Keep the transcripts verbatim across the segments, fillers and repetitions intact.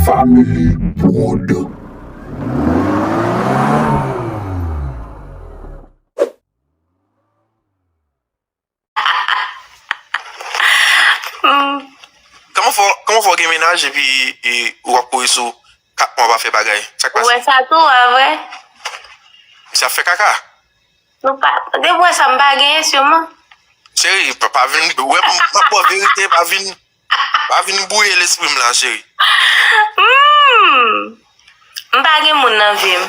Family Prod. Hmm. Kòman fò, kòman fò gen mennaj epi e, ou ap kouri sou kat mwa pa fè bagay? Sa k Ou wè pase? Sa tou, a vre? Misye ap fè kaka. Nou pa, depi w wè sa, m pa genyen siman. Cheri, pa, pa vin, wè, m ap ba w verite, pa vin, pa vin bwouye lespri m la, cheri. Hmm. M pa gen moun nan vi m.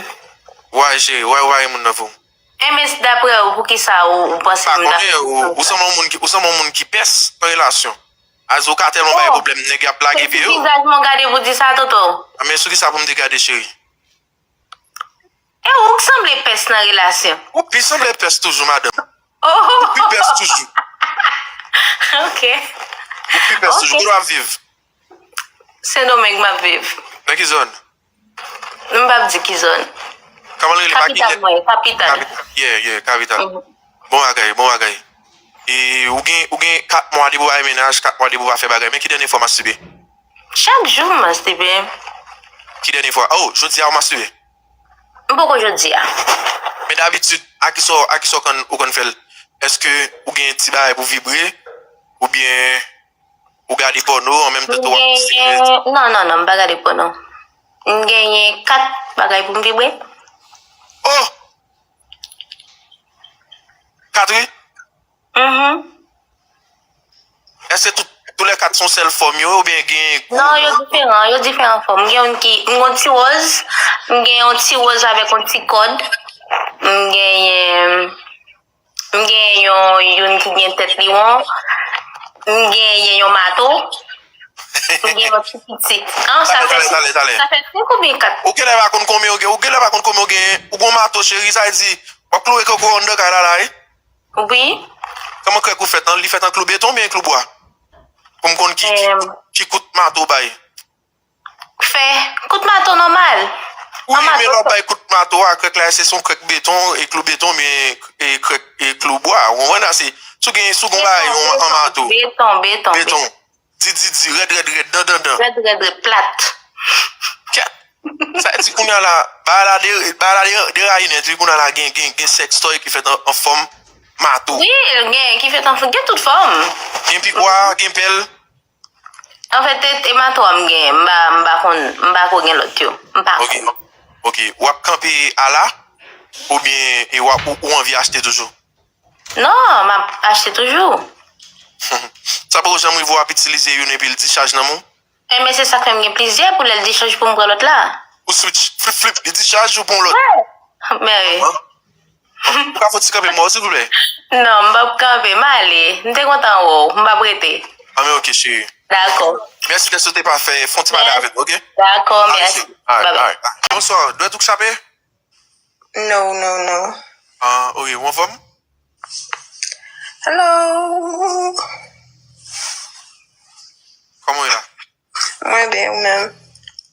Why, cheri? Why ou pa gen moun nan vi w? Enben, si daprè ou, poukisa ou, ou panse Pa m ta konnen, ou, ou sanble yon moun ki, ou sanble yon moun ki pès nan relasyon. Azi ou ka tèlman bay Oh. pwoblèm, nèg y ap lage Se pye sou yo. Vizaj mwen gade pou di sa, Toto. A, men sou ki sa pou m te gade, cheri? E ou k sanble pès nan relasyon. Ou pi sanble pès toujou, madanm. Oh, Ou pi pès toujou. ok. Ou pi pès toujou. Ok. Kote w ap viv? Sendomeng m ap viv. Nan ki zòn? M p ap di ki zòn. Kòman l rele? Pa ki Kapital mwen, kapital. Kapital. Yeah, yeah, kapital. Mhm. Bon bagay, bon bagay. E ou gen, ou gen kat mwa depi w pa gen mennaj, kat mwa depi w pa fè bagay. Men ki dènye fwa w mastube? Chak jou m mastube. Ki dènye fwa? Oh, jodi a ou mastube? M poko jodi a. Men dabitid, a ki sa, a ki sa w konn, ou konn fè l? Èske ou gen ti bagay pou vibre? Oubyen ou gade pòno an menm tan tou w ap sigarèt? Genyen, non, non, non, m pa gade pòno. M genyen kat bagay pou m vibre. Oh! Kat wi? Mhm. Èske tout, tou lè kat se yon sèl fòm yo, oubyen gen gwo? Non, yo diferan, yo diferan fòm. M gen yon ki, m gen yon ti wòz, m gen yon ti wòz avèk yon ti kòd, m genyen, m genyen yon, youn ki gen tèt li won, m genyen yon mato, m gen yon ti pitit. An, sa Talè, fè, talè, talè, talè. Sa fè senk oubyen kat. Ou genlè pa konn konbyen ou gen, ou genlè pa konn konbyen ou gen, ou gen yon mato, cheri, sa vle di, w ap kloure koko anndan kay la la, wi. Wi. Kòman krèk ou fèt? Li fèt an klou beton oubyen klou bwa? Pou m konn ki, ki, Em. Ki kout mato w bay. Fè kout mato nòmal. Wi, An mato. Men lè w bay kout mato a, krèk la, se yon krèk beton, e klou beton, men e krèk, e klou bwa. Ou konprann la, se, si w gen, si w gen yon bagay, yon, an mato. Beton, beton, Beton. Di, di, di, rèd, rèd, rèd, dan, dan, dan. Rèd, rèd, rèd, plat. Kèt. Sa vle di kounye a la, bagay la de, bagay la de, deraye nèt, wi, kounye a la, gen, gen, gen sextoy ki fèt an, an fòm mato. Wi, gen, ki fèt an, gen tout fòm. Gen pikwa, gen pèl. Anfèt, e, e mato a m gen, m pa, m pa konn, m pa ko gen lòt yo. M pa Ok. Ok. W ap kanpe ala, oubyen e w ap, ou, ou anvi achte toujou? Non, m ap achte toujou. Sa poko janm rive w ap itilize youn epi l dichaj nan men w? Enben, se sa k fè m gen plizyè pou lè l dichaj pou m pran lòt la. Ou switch, flip, flip, li dichaj ou pran lòt? Men, Ou ka fè ti kanpe mò, silvouplè? Non, m p ap kanpe, m ale. M te kontan wè w, m p ap rete. Ah, men ok, cheri. Dakò. Mèsi dèske w te pa fè, fè yon ti pale avè m, ok? Dakò, Ah, mèsi. cheri. Alright, Bye bye. Alright. Bonswa, dwèt ou k chape? No, no, no. Ah, ok, ou anfòm? Hello. Kòman w ye la? Mwen byen, ou menm?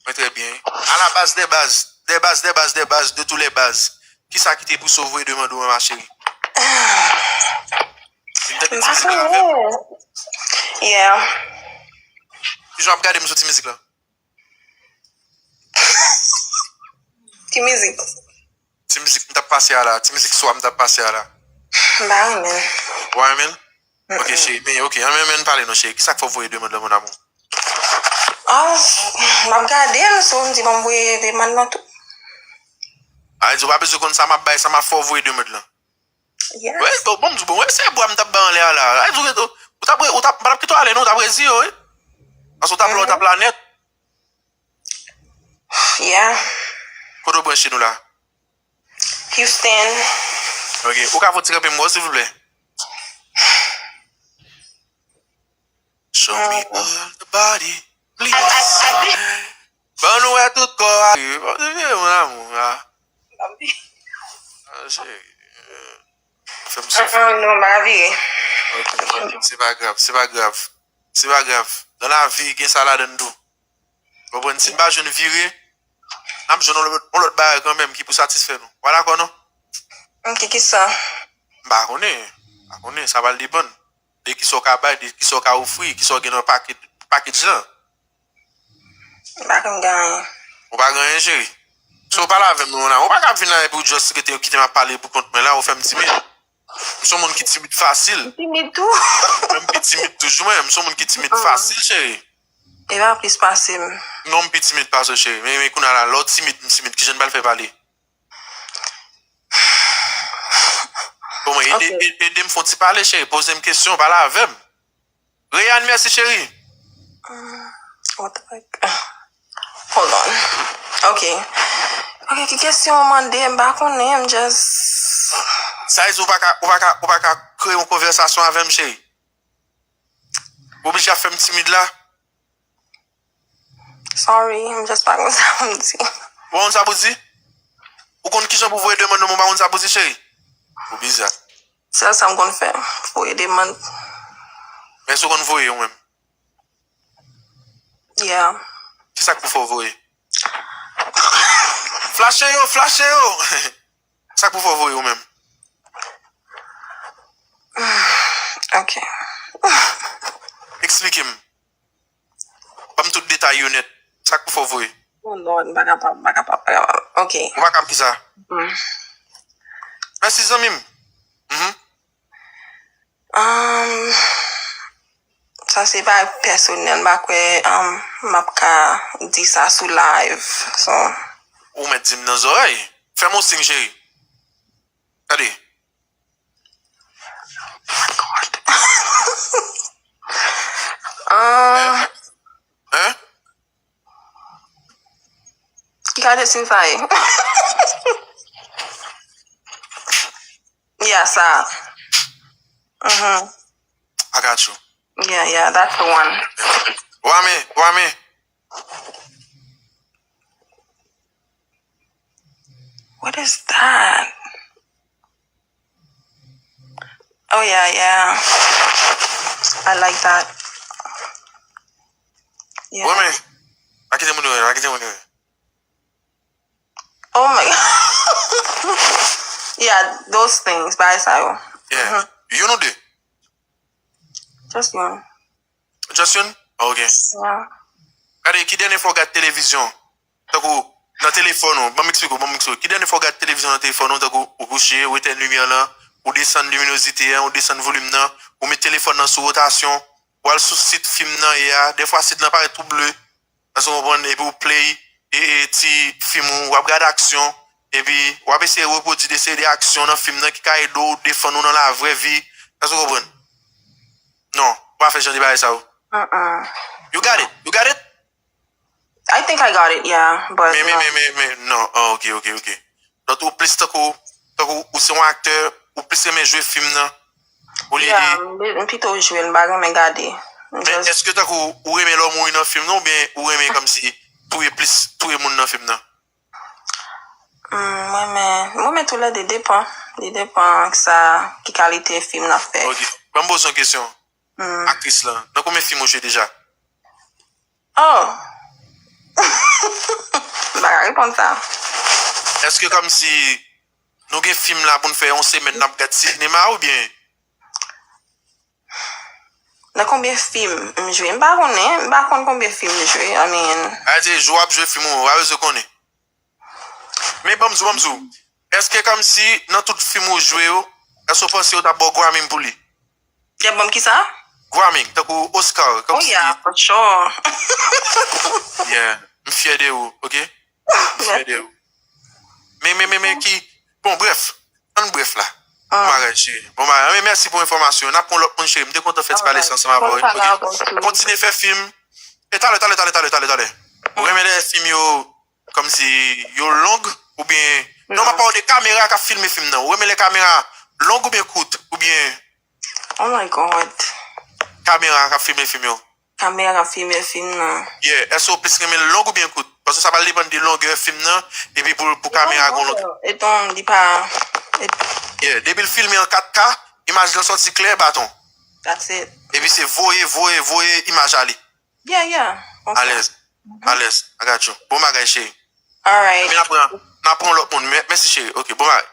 Mwen trè byen. À la base des bases, des bases, des bases, des bases, de tous les bases. Kisa ki te pouse w voye demand ou an, ma chérie? M tande M ti pa mizik la avè m. konnen. Yeah. Kijan w ap gade m sou ti mizik la? Ki mizik? Ti mizik m t ap pase a la, ti mizik swa m t ap pase a la. M pa renmen. Ou pa renmen l? Ok, cheri, men ok, ann men, men pale non, cheri. Kisa k fè w voye demand lan, mon amour? Oh, m ap gade l, so m di bon, m voye demand lan tou. A di, ou pa bezwen konn sa m ap bay, sa m ap fè w voye demand lan. Yes. Wè, bon, bon, m di, bon, wè, se bwa m t ap bay anlè a la. A di, ou, ou t ap, ou t ap, m pa t ap kite w ale, non, ou t ap reziye w, wi. Paske ou t ap la, ou t ap la nèt. Yeah. Kote w branche nou la? Houston. Ok, ou ka fè ti kanpe m wè, silvouplè? Show me all the body, please. Ban nou wè tout kò a. Bon, se vre, mon amour, a. Ah, cheri. Fè m soufri. Uh-uh, non, m pa vire. Ok, ok, se pa grav, se pa grav. Se pa grav. Nan lavi, gen sa ladann tou. Konprann? Si n pa jwenn vire, n ap jwenn yon lòt, yon lòt bagay kanmenm ki pou satisfè nou. Ou pa dakò, non? Ok, kisa? M pa konnen. M pa konnen. Sa pral depann de kisa w ka bay, de kisa w ka ofri, kisa w gen nan pakèt, package lan. Pa konn gen anyen. Ou pa gen anyen, cheri. So, pale avè m, non, la. Ou pa ka vin la epi ou just rete kite m ap pale pou kont mwen la, ou fè m timid. M se yon moun ki timid fasil. Timid tou. Mwen, m pi timid toujou, mwen. M se yon moun ki timid fasil, cheri. E pa plis pase m. Non, m pi timid pase w, cheri. Men, men kounye a la, lè w timid, m timid. Kijan n pral fè pale? Bon, mwen, ede, Ok. ede, ede m fè yon ti pale, cheri. Poze m kesyon, pale avè m. Reyan, mèsi, cheri. Hmm, what the fuck? Hold on. Ok. Ok, ki kesyon w mande? M pa konnen, m just Size, ou pa ka, ou pa ka, ou pa ka kreye yon konvèsasyon avè m, cheri? Ou oblije ap fè m timid la? Sorry, m just pa konn sa pou m di. Ou pa konn sa pou di? Ou konn kijan pou voye demann nan, men ou pa konn sa pou di, cheri? Ou biza. Sèl sa m konn fè, voye demann. Men si w konn voye ou menm? Yeah. Kisa k pou fè w voye? Flache yo, flache yo! Sa k pou fè w voye ou menm? Ok. Eksplike m. Ban m tout detay yo nèt. Sa k pou fè w voye? Oh Lord, m pa kapab, m pa kapab, m pa kapab. Ok. Ou pa kapab kisa? Hmm. Mèsi, zanmi m. Mhm. Um, sa se bagay pèsonèl, m pa kwè, um, m ap ka di sa sou live. So. Ou mèt di m nan zòrèy. Fè m yon siy, cheri. Gade. Oh my God. Um, Hein? Hein? Ki kalite siy sa ye? Yeah, sa. Mhm. I got you. Yeah, yeah, that's the one. Wame, wame. What is that? Oh, yeah, yeah. I like that. Yeah. Wame. Pa kite moun yo, pa kite moun yo. Oh my God. Yeah, those things, bagay sa yo. Yeah. Mhm. Youn ou de? Just youn. Just youn? Ah, ok. Yeah. Gade, ki dènye fwa w gad televizyon? Tankou, nan telefòn ou, ban m eksplike w, ban m eksplike w. Ki dènye fwa w gad televizyon nan telefòn ou, tankou, ou kouche, ou etenn limyè lan, ou desann liminozite an, ou desann volim nan, ou met telefòn nan sou wotasyon, ou al sou sit fim nan ye a, dèfwa sit lan parèt tou ble, èske w konprann? Epi ou play, e, e, ti fim ou, w ap gade aksyon, epi w ap eseye repwodui de seri de aksyon nan fim nan ki ka ede w defann ou nan lavrè vi, èske w konprann? Non, ou pa fè jan de bagay sa yo. Mm-mm. You got it? You got it? I think I got it, yeah, but Men, men, no. men, men, men, non. Ah, ok, ok, ok. Donk, ou plis tankou, tankou, ou se yon aktè, ou plis renmen jwe fim nan, olye Yeah, de m, m pito jwe, m pa renmen gade. M Men just èske tankou, ou renmen lè w mouri nan fim nan, oubyen ou renmen kòmsi touye plis, touye moun nan fim nan? Hmm, mwen renmen, mwen renmen tou lè de, depan. Li depan sa, ki kalite fim n ap fè. Ok. Ban m poze yon kesyon. Hmm. Aktris lan, nan konbyen fim ou jwe deja? Oh! M pa ka reponn sa. Èske kòmsi nou gen fim la pou n fè yon semèn n ap gad sinema oubyen? Nan konbyen fim m jwe? M pa konnen. M pa konn konbyen fim m jwe. I mean. Sa vle di, jou w ap jwe fim ou, ou pa bezwen konnen. Men ban m di w, ban m di w. Èske kòmsi nan tout fim ou jwe yo, èske w panse yo t ap ba w Grammy pou li? Y ap ban m kisa? Grammy, tankou Oscar, Oh kòmsi yeah, for sure. Yeah, m fyè de ou, ok? M fyè de ou. Men, men, men, men ki, bon, brèf, ann brèf la. Bon bagay, cheri. Bon bagay. Men mèsi pou enfòmasyon. N ap pran lòt moun, cheri. M te kontan fè ti pale sa ansanm avè w, ok? Kontinye fè fim. E talè, talè, talè, talè, talè, talè. Ou renmen lè fim yo kòmsi yo long oubyen non, m ap pale de kamera k ap filme fim nan. Ou renmen lè kamera long oubyen kout oubyen Oh my God. Kamera k ap filme fim yo. Kamera k ap filme fim nan. Yeah, èske w plis renmen l long oubyen kout? Paske sa pral depann de longè fim nan epi pou, pou kamera gon long. Etan li pa Yeah, depi l filme an kat K, imaj lan sòti klè, baton. That's it. Epi se voye, voye, voye imaj ale. Yeah, yeah. Alèz. Alèz. I got you. Bon bagay, cheri. Alright. Epi n ap pran, n ap pran lòt moun. Mè-, mèsi, cheri. Ok, bon bagay.